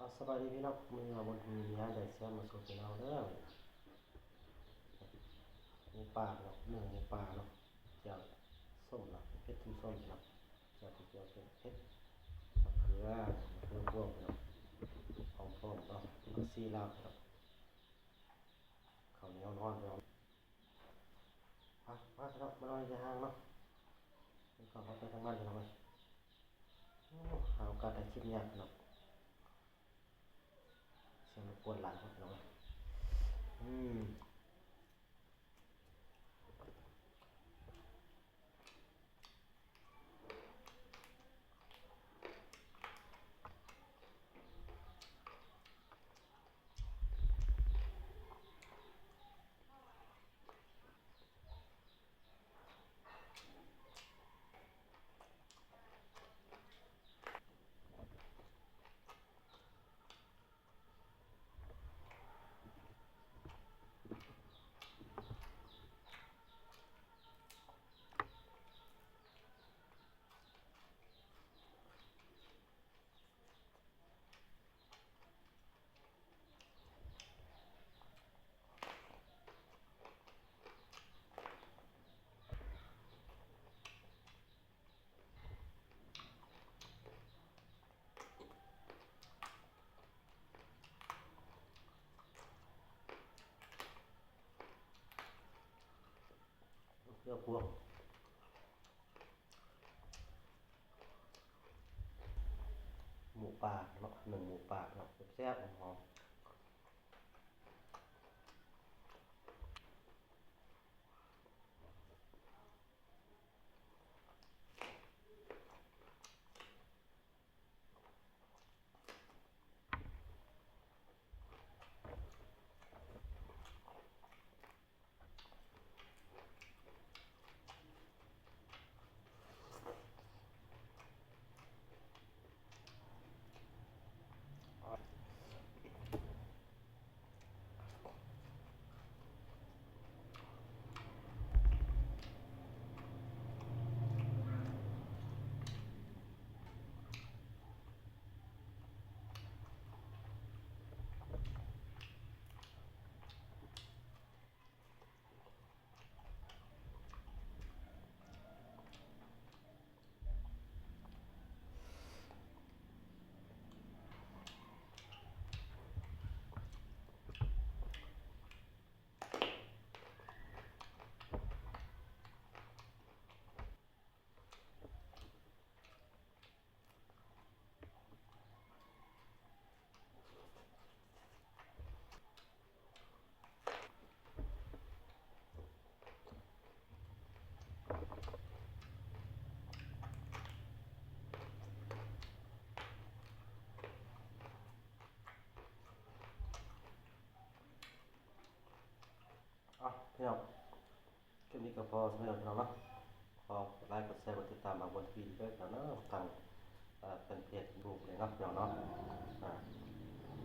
ເອົາ ສະບາຍດີພີ່ນ້ອງ ມື້ນີ້ມາບຸນມີຫຍັງໄດ້ແຊມມາສູ່ພີ່ນ້ອງເດີ. ໝູປ່າເນາະ ໜຶ້ງໝູປ່າເນາະ ແຈ່ວສົ້ມເນາະ ເຜັດເຄັມສົ້ມເນາະ ແຈ່ວເຜັດ ແຈ່ວເຜັດ ມະເຂືອ ມະເຂືອພວງເນາະ ຫອມປ້ອມເນາະ ຜັກຊີລາວເນາະ ເຂົ້າໜຽວຮ້ອນເນາະ. ມາ ມາເນາະ ມານອນຢູ່ທາງເນາະ ມີຄວາມປອດໄພທາງບ້ານເນາະ. ໂອ້ ຫາໂອກາດຖ່າຍຄລິບຍາກເນາະ ສຽງລົບກວນຫຼາຍເນາະ ພີ່ນ້ອງເອີຍ. ອືມ. ເກືອພວງ ໝູປ່າເນາະ ໜຶ້ງໝູປ່າເນາະ ແຊບໆ ຫອມໆ. ເອົາ ພີ່ນ້ອງ ຄລິບນີ້ກໍພໍສ່ຳນີ້ແຫຼະ ພີ່ນ້ອງເນາະ. ຂໍກົດໄລ ກົດແຊ ກົດຕິດຕາມ ບ່າວບົນທີວີ ເດີ ພີ່ນ້ອງເນາະ ທາງ ເອີ ແຟນເພຈເຟສບຸກເລີຍເນາະ ພີ່ນ້ອງເນາະ.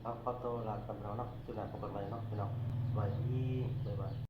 ເອົາ ຂໍໂຕລາໄປກ່ອນ ພີ່ນ້ອງເນາະ ຄລິບໜ້າພົບກັນໃໝ່ເນາະ ພີ່ນ້ອງ. ສະບາຍດີ ບາຍບາຍ.